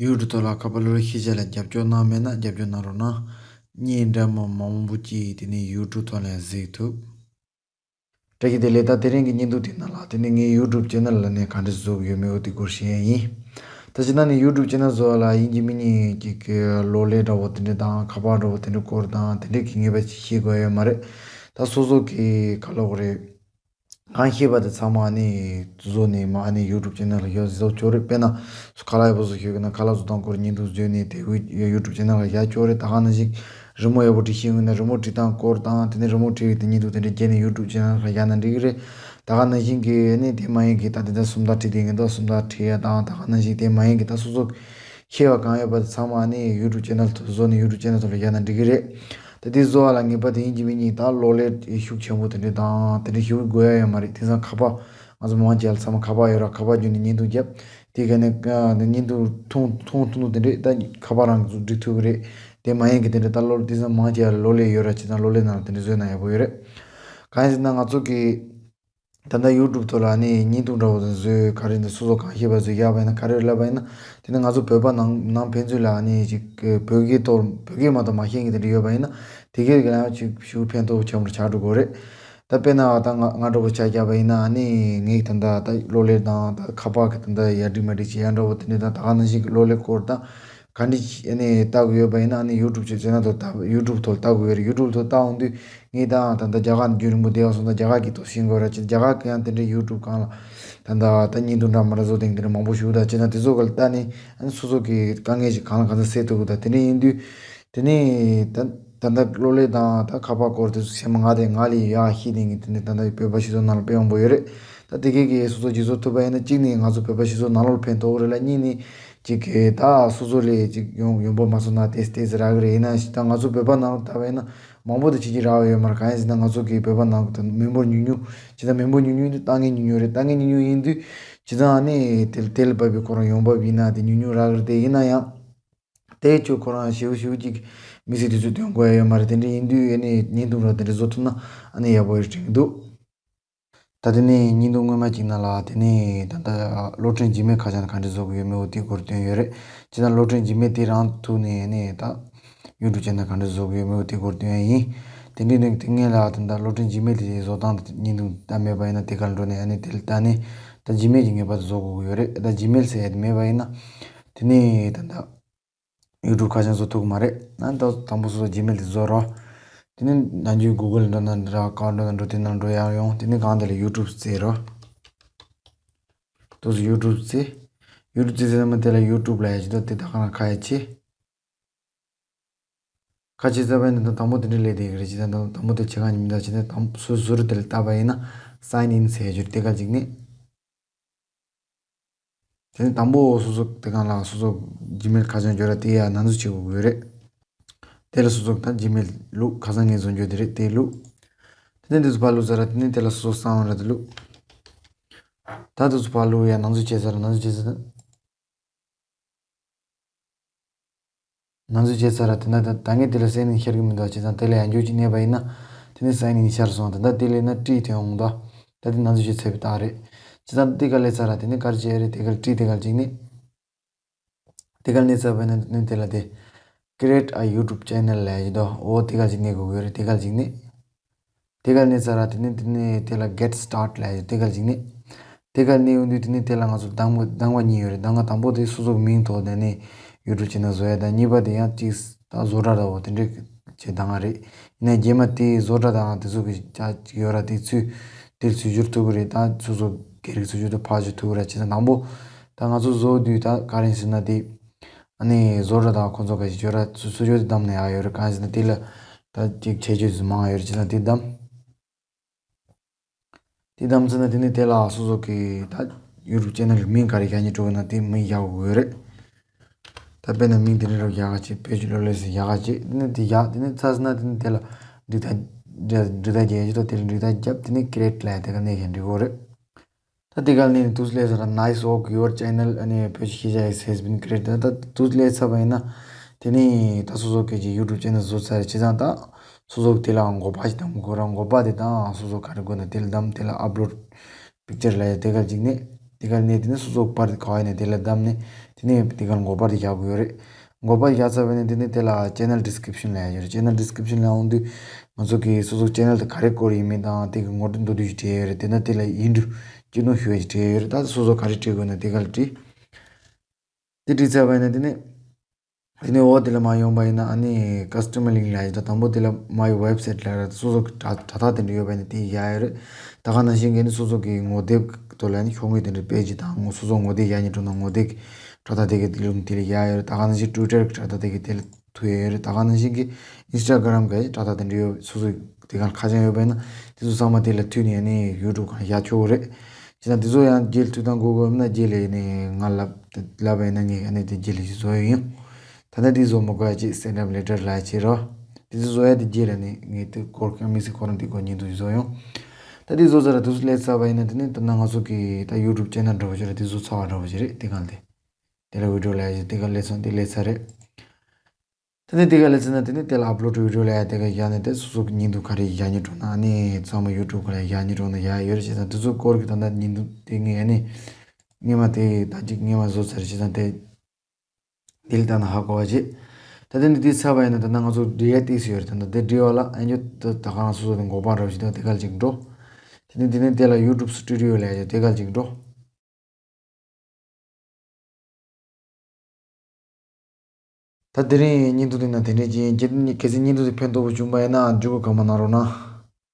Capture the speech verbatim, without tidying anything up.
ཡུ་ཊུབ་ཐོག་ལ་ཁ་པར་གློག་ཀླད་ཤེས་བྱ་ལ་རྒྱབ་སྐྱོར་གནང་མེད་ན་རྒྱབ་སྐྱོར་གནང་རོགས་གནང་། བརྙན་འདྲ་མིན་མང་པོ་ཅིག་དེ་ནས་ཡུ་ཊུབ་ཐོག་ལ་གཟིགས་ཐུབ། བཀྲ་ཤིས་བདེ་ལེགས། ད་དེ་རིང་གི་བརྙན་ཐུང་དེ་ནང་ལ་དེ་ནས་ངའི་ཡུ་ཊུབ་ཅེ་ནལ་ལ་ནས་ག་འདྲ་བཟོ་གི་ཡོད་མེད་འོ་དེ་སྐོར་བཤད་ཡ་ཡིན། ད་ཅི་ད་ནི་ཡུ་ཊུབ་ཅེ་ནལ་བཟོ་བ་ལ་ཡིན་གཅིག་མིན་གཉིས་ཅིག་གི་གློག་ཀླད་འདྲ་བོ་དེ་འདྲ་དང་ཁ་པར་འདྲ་བོ་དེ་འདྲ་སྐོར་དང་དེ་འདྲ་གི་ངེས་པ་ཅིག་ཤེས་དགོས་ཡོད་མ་རེད། ད་སོ་སོ་གི་ག་ལབ་དགོས་རེད། གང་ཤེས་པ་དེ་ཚང་མ་ཨ་ནི་བཟོ་ནས་མ་ཨ་ནི་ཡུ་ཊུབ་ཅེ་ནལ་ལ་ཡོད་བཟོ་ཆོག་རེད། དཔེར་ན་ཁ་ལག་ཡག་པོ་བཟོ་ཤེས་ཀྱི་ན་ཁ་ལག་བཟོ་སྟངས་སྐོར་བརྙན་ཐུང་བཟོས་ནས་དེ་ཡུ་ཊུབ་ཅེ་ནལ་ལ་བཞག་ཆོག་རེད། ད་ག་ནང་བཞིན་རི་མོ་ཡག་པོ་བྲིས་ཤེས་ཀྱི་ན་རི་མོ་བྲིས་སྟངས་སྐོར་དང་དེ་ནས་རི་མོ་བྲིས་པའི་དེ་བརྙན་ཐུང་དེ་འདྲ་བརྒྱབ་ནས་ཡུ་ཊུབ་ཅེ་ནལ་ལ་བཞག་ན་འགྲིག་གི་རེད། ད་ག་ནང་བཞིན་གྱི་ཨ་ནི་དེ་མ་ཡིན་གྱི་ད་དེ་འདྲ་སུམ་རྟགས་བྲིས་དེ་ངེས་འདུག་སུམ་རྟགས་བྲིས་ཡ་དང་ད་ག་ནང་བཞིན་དེ་མ་ཡིན་གྱི་ད་སོ་སོ་ཤེས་པ་གང་ཡོད་པ་དེ་ཚང་མ་ཨ་ནི་ཡུ་ཊུབ་ཅེ་ནལ་དུ་བཟོ་ནས་ཡུ་ཊུབ་ཅེ་ནལ་དུ་ལ་བཞག་ན་འགྲིག་གི་རེད། ད་དེ་བཟོ་བ་ལ་ངེས་པ་དེ་ཡིན་གཅིག་མིན་གཉིས་ད་གློག་ཀླད་ཤུགས་ཆེན་པོ་དེ་འདྲ་དང་དེ་འདྲ་ཞེ་པོ་དགོས་ཡ་ཡོད་མ་རེད། དེང་སང་ཁ་པར་ང་ཚོ་མང་ཆེ་བ་ཚང་མ་ཁ་པར་ཡོད་ར། ཁ་པར་བརྒྱུད་ནས་བརྙན་ཐུང་བརྒྱབ། དེ་ག་ནས་ཨ་བརྙན་ཐུང་ཐུང་ཐུང་ཐུང་དེ་འདྲ་ད་ཁ་པར་རང་གིས་སྒྲིག་ཐུབ་ཀྱི་རེད། དེ་མ་ཡིན་གྱི་དེ་འདྲ་ད་གློག་དེང་སང་མང་ཆེ་བ་གློག་ཀླད་ཡོད་ར། བྱས་ཙང་གློག་ཀླད་ནང་ལ་དེ་འདྲ་བཟོས་ན་ཡག་པོ་ཡོད་རེད། གང་ཡིན་ཟེར་ན་ང་ཚོ་གི་ད་ལྟ་ཡུ་ཊུབ་ཐོག་ལ་ནི་བརྙན་ཐུང་འདྲ་བོ་དང་བཟོས་ག་རེ་འདི་སོ་སོ་གང་ཤེས་པ་བཟོས་བཞག་པ་ཡིན་ན་ག་རེ་ལབ་པ་ཡིན་ན་དེ་ནི་ང་ཚོ་བོད་པ་ནང་ནང་ཕན་ཚུན་ལ་ནི་ཅིག་བོད་སྐད་ཐོག་བོད་སྐད་མ་གཏོགས་མ་ཤེས་མཁན་དེ་འདྲ་ཡོད་པ་ཡིན་ན་དེ་གས་ཀྱི་ལ་ཡང་ཅིག་ཞུ་ཕན་ཐོགས་ཆེན་པོ་ཆགས་འགྲོ་གི་རེད། ད་དཔེར་ན་ད་ང་ང་འདྲ་བོ་ཆ་བཞག་པ་ཡིན་ན་ནི་ངས་ད་ལྟ་ད་གློག་ཀླད་དང་ད་ཁ་པར་གྱི་ད་ལྟ་ཡར་སྒྲིག་མར་སྒྲིག་བྱེད་ཡ་འདྲ་བོ་དེ་འདྲ་དང་ད་ག་ནང་བཞིན་གྱི་གློག་ཀླད་སྐོར་དང་ག་འདྲ་ཨ་ནི་ལྟ་གི་ཡོད་པ་ཡིན་ན་ཨ་ནི་ཡུ་ཊུབ་ཅེ་ནལ་དུ་ལྟ་ཡུ་ཊུབ་ཐོག་ལྟ་གི་ཡོད་རེད། ཡུ་ཊུབ་ཐོག་ལྟ་འོང་དུས་ངས་ད་ད་ལྟ་རྒྱ་གར་རྒྱུན་རིང་པོ་བསྡད་པ་སོང་ཙང་རྒྱ་གར་གྱི་ཐོག་ཤེས་དགོས་ར། ཅི་རྒྱ་གར་གྱི་ཡང་དེ་འདྲའི་ཡུ་ཊུབ་སྒང་ལ་ད་ད་ད་བརྙན་ཐུང་འདྲ་མི་འདྲ་བཟོ་སྟངས་དེ་འདྲ་མང་པོ་ཞིག་ད་ཅི་ན་དེ་ཚོ་ག་ལ་ལྟ་ནས་ཨ་ནི་སོ་སོ་གི་དཀའ་ངལ་ཞིག་གང་ལ་གང་འཚམ་སེལ་ཐུབ་གི། ད་དེ་འདྲ་ཡིན་དུས་དེ་ནས་ད་ད་ད་གློག་ཀླད་དང་ད་ཁ་པར་སྐོར་དེ་ཚོ་སེམས་ང་དེ་ང་ལས་ཡག་ཤེས་ལྡན་གྱི་དེ་འདྲ་ད་ད་བོད་པ་སྤྱི་ཚོགས་ནང་ལ་དཔེ་མང་པོ་ཡོད་རེད། ད་དེ་གས་ཀྱིས་སོ་སོ་ཇུས་གཏོགས་ཐུབ་པ་ཡིན་ན་གཅིག་ནས་ང་ཚོ་བོད་པ་སྤྱི་ཚོགས་ནང་ལོགས་ལ་ཕན་ཐོགས་རེད་ལ། གཉིས་ནས་ཅིག་གི་ད་སོ་སོ་ལས་ཅིག་ཡོང་ཡོང་འབབ་མ་སོང་ན་ཏོག་ཙམ་ཏོག་ཙམ་རག་གི་རེད། ཡིན་ན་ཞིག་ད་ང་ཚོ་བོད་པ་ནང་ལོགས་ལྟ་བ་ཡིན་ན་མང་པོ་དེ་ཕྱི་རྒྱལ་རག་པ་ཡོད་མ་རེད། གང་ཡིན་ཟེར་ན་ང་ཚོ་གི་བོད་པ་ནང་གི་ད་མི་འབོར་ཉུང་ཉུང་ཇི་ལྟར་མི་འབོར་ཉུང་ཉུང་དེ་ལྟ་ངན་ཉུང་ཉུང་རེད། ལྟ་ངན་ཉུང་ཉུང་ཡིན་དུས་ཇི་ལྟར་ནི་དེ་དེ་ལ་བབས་པའི་ཁོ་རང་ཡོང་འབབ་ཡིན་ན་དེ་ཉུང་ཉུང་རག་གི་རེད། དེ་ཡིན་ན་ཡང་དེ་ཚོ་ཁོ་རང་ཞེ་པོ་ཞེ་པོ་ཅིག་མི་ཚེ་དུས་ཚོད་འདོན་དགོས་ཡ་ཡོད་མ་རེད། དེ་འདྲ་ཡིན་དུས་ཨ་ནི་བརྙན་ཐུང་ར་དེ་འདྲ་བཟོ་ཐུབ་ན་ཨ་ནི་ཡག་པོ་ཡོད་དྲན་གྱི་འདུག་ད་དེ་ནས་བརྙན་ཐུང་སྔོན་མ་གཅིག་ནང་ལ་དེ་ནས་ད་ལྟ་གློག་འཕྲིན་Gmail་ཁ་བྱང་ག་འདྲ་བཟོ་དགོས་ཡོད་མེད་འོ་དེའི་སྐོར་བཏོན་ཡོད་རེད། སྤྱིར་བཏང་གློག་འཕྲིན་Gmail་དེ་རང་ཐུག་ནས་ནས་ད་YouTube channel་ག་འདྲ་བཟོ་དགོས་ཡོད་མེད་འོ་དེའི་སྐོར་བཏོན་ཡ་ཡིན། དེ་འདྲའི་ནས་དེ་སྔོན་ལ་ད་ལྟ་གློག་འཕྲིན་Gmail་དེ་བཟོ་སྟངས་དེ་བརྙན་ཐུང་བལྟས་མེད་པ་ཡིན་ན་དེ་གར་འགྲོ་ནས་ཨ་ནི་དེ་ལ་ད་ནི་ད་Gmail་གྱི་ངེས་པར་དུ་བཟོ་དགོས་ཀྱི་ཡོད་རེད། ད་Gmail་ཟེར་ཡ་དེ་མེད་པ་ཡིན་ན་དེ་ནས་ད་ལྟ་YouTube་ཁ་བྱང་བཟོ་ཐུབ་ཀྱི་མ་རེད། ཨ་ནི་ད་དང་པོ་སོ་སོ་Gmail་དེ་བཟོ་རོགས། དེ་ནས་ནམ་རྒྱུན་Google་འགྲོ་ན་འདྲ་གང་འགྲོ་ན་འགྲོ་དེ་ནང་འགྲོ་ཡག་ཡོང་། དེ་ནས་གང་དེ་ལ་YouTube་བཙལ་རོགས། དུས་སུ་YouTube་བཙལ། YouTube་བཙལ་ཙམ་དེ་ལ་YouTube་ལ་ཡ་ཇི་ལྟར་དེ་ད་ག་རང་ཁ་ཡ་ཆེ། ཁ་ཆེ་ཚ་བའི་ནང་དང་དང་པོ་དེ་འདྲ་ལས་དེ་གི་རེད། ཇི་ལྟར་དང་དང་པོ་དེ་ཆེ་གང་ཉིན་དང་ཇི་ལྟར་དང་སོ་ཟུར་དེ་ལ་བལྟ་བ་ཡིན་ན་sign in་ཟེར་རྒྱུ་རེད། དེ་ག་གཅིག་ནས། དེ་ནས་དང་པོ་སོ་སོ་དེ་གང་ལ་སོ་སོ་Gmail་ཁ་བྱང་འབྱོར་ར་དེ་ཡ་ནང་འཛུལ་བྱེད་དགོས་ཀྱི་ཡོད་རེད། དེ་ལ་སོ་སོ་ད་Gmail་བླུགས་ཁ་སང་ངས་བཟོ་རྒྱུ་དེ་རེད་དེ་བླུགས། དེ་ནས་དུས་སུ་ཕར་བླུགས་ཚར་ར་དེ་ནས་དེ་ལ་སོ་སོ་གསང་བ་ར་དེ་བླུགས། ད་དུས་སུ་ཕར་བླུགས་ཡ་ནང་འཛུལ་བྱས་ཚར་ར་ནང་འཛུལ་བྱས་ཚར། ནང་འཛུལ་བྱས་ཚར་ར་དེ་ན་ད་ད་ངས་དེ་ལ་sign in་ཤར་གི་མི་འདུག་བྱས་ཙང་དེ་ལ་ཡང་འཇུག་ཅིག་གནས་པ་ཡིན་ན་དེ་ནས་sign in་ཤར་སོང་། ད་ལྟ་དེ་ལས་ན་བྲིས་ཐོན་འོང་ད། ད་དེ་ནང་འཛུལ་བྱས་ཚར་བའི་རྟགས་རེད། བྱས་ཙང་དེ་ག་ལས་ཚར་ར་དེ་ནས་ག་རེ་བྱས་རེད། དེ་ག་ལ་བྲིས་དེ་ག་ལ་གཅིག་ནས། དེ་ག་ལ་གནས་ཚར་བ་ཡིན་ན་དེ་ལ་དེ་Create a YouTube channel་ལབ་ཡ་ཅིག་འདུག་འོ་དེ་ག་ཅིག་གནས་དགོས་ཀྱི་ཡོད་རེད། དེ་ག་ཅིག་གནས། དེ་ག་གནས་ཚར་ར་དེ་ནས་དེ་ནས་དེ་ལ་Get Start་ལབ་ཡ་ཅིག་དེ་ག་ཅིག་གནས། དེ་ག་གནས་ཡོང་དུས་དེ་ནས་དེ་ལ་ང་ཚོ་གདམ་ག་གདམ་ག་གཉིས་ཡོད་རེད། གདམ་ག་དང་པོ་དེ་སོ་སོ་གི་མིང་ཐོག་དེ་ནས་YouTube channel་བཟོ་ཡ་དང་གཉིས་པ་དེ་ཡང་ཅིག་ད་བཟོ་གྲྭ་འདྲ་བོ་དེ་འདྲས་ཅིག་གདམ་ག་རེད། ཡིན་ན་རྗེས་མ་དེ་བཟོ་གྲྭ་དང་དེ་ཚོ་གི་ཅག་ཅིག་ཡོད་ར་དེ་ཚོས་དེ་ཚུར་བསྒྱུར་ཐུབ་ཀྱི་རེད། ད་སོ་སོ་སྒེར་གྱི་ཚུར་བསྒྱུར་དུ་ཕར་བསྒྱུར་ཐུབ་ཀྱི་རེད། བྱས་ཙང་དང་པོ་ད་ང་ཚོ་བཟོ་དུས་ད་ག་རེ་ཡིན་ཟེར་ན་དེ། ཨ་ནི་བཟོ་གྲྭ་དང་ཁོང་ཚོ་ག་ཞིག་བརྗོད་ར་སོ་སོ་བརྗོད་དེ་བདམས་ནས་ཡག་ཡོད་རེད། གང་ཡིན་ཟེར་ན་དེ་ལ་ད་ཅིག་བྱས་རྗེས་སུ་མང་ཡོད་རེད། བྱས་ཙང་དེ་བདམས། དེ་བདམས་ཚར་ན་དེ་ནས་དེ་ལ་སོ་སོ་གི་ད་YouTube channel་གི་མིང་ག་རེ་བཞག་སྙིང་བྲོ་གི་ན་དེ་མིང་བཞག་དགོས་ཀྱི་ཡོད་རེད། ད་དཔེར་ན་མིང་དེ་འདྲ་རུ་བཞག་ག་ཅིག་བོད་ཀྱི་གློག་ཀླད་ཟེར་བཞག་ག་ཅིག་དེ་ནས་དེ་བཞག་དེ་ནས་ཚར་སོང་ན་དེ་ནས་དེ་ལ་འགྲིག་ད་འགྲིག་ད་རྒྱག་ཡ་ཅིག་ད་དེ་ལ་འགྲིག་ད་རྒྱབ་དེ་ནས་Create་ལབ་ཡ་དེ་ག་ནས་བཞག་འགྲིག་གི་ཡོད་རེད། ད་དེ་ག་ནས་དུས་ལས་ཚར་Nice work, your channel ཨ་ནི་བོད་ཀྱི་ཤེས་བྱ་is has been created། ད་དུས་ལས་ཚར་བ་ཡིན་ན་དེ་ནས་ད་སོ་སོ་སྐད་ཀྱི་YouTube channel་བཟོ་ཚར་རེད། བྱས་ཙང་ད་སོ་སོ་དེ་ལ་འགོ་པ་ཞིག་བདམས་དགོས་ར། འགོ་པ་དེ་དང་སོ་སོ་ག་རེ་དགོས་ན་དེ་ལ་བདམས། དེ་ལ་Upload picture་ལབ་ཡ་དེ་ག་ཅིག་ནས། དེ་ག་ནས་དེ་ནས་སོ་སོ་པར་ག་བ་ཡིན་ན་དེ་ལ་བདམས་ནས་དེ་ནས་དེ་ག་མགོ་པར་དེ་བཞག་དགོས་ཡོད་རེད། མགོ་པར་བཞག་ཚར་བ་ནས་དེ་ནས་དེ་ལ་channel description ལབ་ཡ་ཡོད་རེད། channel description ལ་འོང་དུས་ང་ཚོ་གི་སོ་སོ་channel དེ་ག་རེ་སྐོར་ཡིན་མིན་དང་དེ་གི་ངོ་སྤྲོད་མདོར་བསྡུས་ཤིག་བྲིས་ཡོད་རེད། དེ་ནས་དེ་ལ་ཡིག་འབྲུ་སྤྱི་སྣོད་ཞུ་ཡ་ཞིག་བྲིས་ཡོད་རེད། ད་སོ་སོ་ག་རེ་བྲིས་དགོས་ན་དེ་ག་ལ་བྲིས། དེ་བྲིས་ཚར་བ་ཡིན་ན་དེ་ནས། དེ་ནས་འོག་དེ་ལ་མར་ཡོང་པ་ཡིན་ན་ཨ་ནི་customer link ལབ་ཡ་ཞིག་དང་དང་པོ་དེ་ལ་མར་ཡི་website ལབ་ར་སོ་སོ་གི་དྲ་དྲ་ཐག་དེ་འདྲ་ཡོད་པ་ཡིན་ན་དེ་ཡག་ཡོད་རེད། ད་ག་ནང་བཞིན་གྱི་ནི་སོ་སོ་གི་ངོ་དེབ་ཐོག་ལ་ནི་ཤོག་ངོས་དེ་འདྲ་སྤེལ་གྱི་དང་ངོ་སོ་སོ་ངོ་དེབ་ཡག་ཉིད་འགྲོ་ན་ངོ་དེབ་དྲ་ཐག་དེ་གི་ལུང་དེ་ལ་ཡག་ཡོད་རེད། ད་ག་ནང་བཞིན་Twitter གི་དྲ་ཐག་དེ་གི་དེ་ལ་ཐུག་ཡོད་རེད། ད་ག་ནང་བཞིན་གྱི་Instagram གི་དྲ་ཐག་དེ་འདྲ་ཡོད་སོ་སོ་དེ་ག་ཁ་བྱང་ཡོད་པ་ཡིན་ན་དེ་ཚོ་ཚང་མ་དེ་ལ་མཐུད་ནས་ནི་YouTube གང་ཡག་ཆོག་གི་རེད། བྱས་ཙང་དེ་ཚོ་ཡང་རྗེས་ལ་མཐུད་སྟངས་དགོས་དགོས་ཡོད་ན་རྗེས་ལ་ནི་ང་ལབ་ལབ་པ་ཡིན་ན་ངས་ཨ་ནི་དེ་རྗེས་ལ་ཞིག་བཟོ་ཡ་ཡིན། ད་ནི་དེ་བཟོ་མི་དགོས་ཡ་ཅིག་setup letter ལབ་བྱེད་རོགས། དེ་ཚོ་བཟོ་ཡ་དེ་རྗེས་ལ་ནི་ངས་དེ་སྐོར་གང་མི་སྲིད་ཁོ་རང་དེ་སྐོར་ཉིན་དུ་བཟོ་ཡོང་། ད་དེ་བཟོ་ཚར་ར་དེ་ཚོ་སླེབས་ཚར་བ་ཡིན་ན་དེ་ནི་ད་ནང་ང་ཚོ་གི་ད་YouTube channel འདྲ་བོ་ཅིག་ར་དེ་བཟོ་ཚར་བ་འདྲ་བོ་ཅིག་རེད། དེ་གང་དེ་དེ་ལ་video ལབ་ཡ་ཅིག་དེ་ག་སླེབས་སོང་། དེ་སླེབས་ཚར་རེད། དེ་ནས་དེ་ག་ལ་ཚེ་ན་དེ་ནས་དེ་ལ་upload video ལ་ཡ་དེ་ག་བཞག་ནས་དེ་སོ་སོ་གི་ཉིན་དུ་ག་རེ་བཞག་ཉིན་འགྲོ་ན་ཨ་ནི་ཚང་མ་YouTube ག་ལ་བཞག་ཉིན་འགྲོ་ན་ཡ་ཡོད་རེད། བྱས་ཙང་དེ་ཚོ་སྐོར་གི་ད་ལྟ་ཉིན་དུ་དེ་ངས་ཨ་ནི་སྔས་མ་དེ་ད་ཅིག་སྔས་མ་བཟོ་ཚར་རེད། བྱས་ཙང་དེ་དེ་ལ་ད་ན་ཧ་གོ་བ་བྱེད། ད་དེ་ནས་དེ་ཚར་བ་ཡིན་ན་ད་ལྟ་ང་ཚོ་འབྲི་ཡ་ཏིས་ཡོད་རེད། ད་ལྟ་དེ་འབྲི་བ་ལ་ཨ་ཉོ་ད་ད་ག་རང་སོ་སོ་དེ་འགོག་པ་འདྲ་བ་ཞིག་ད་དེ་ག་ལ་ཅིག་འགྲོ། དེ་ནས་དེ་ནས་དེ་ལ་YouTube Studio ལ་ཡ་དེ་ག་ལ་ཅིག་འགྲོ། ད་དེ་རིང་བརྙན་ཐུང་འདི་ན་དེ་འདྲས་ཅིག་ཡིན། གལ་སྲིད་བརྙན་ཐུང་འདི་ཕན་ཐོགས་པོ་བྱུང་པ་ཡིན་ན་འཇུག་གི་གང་མ་གནང་རོགས་གནང་།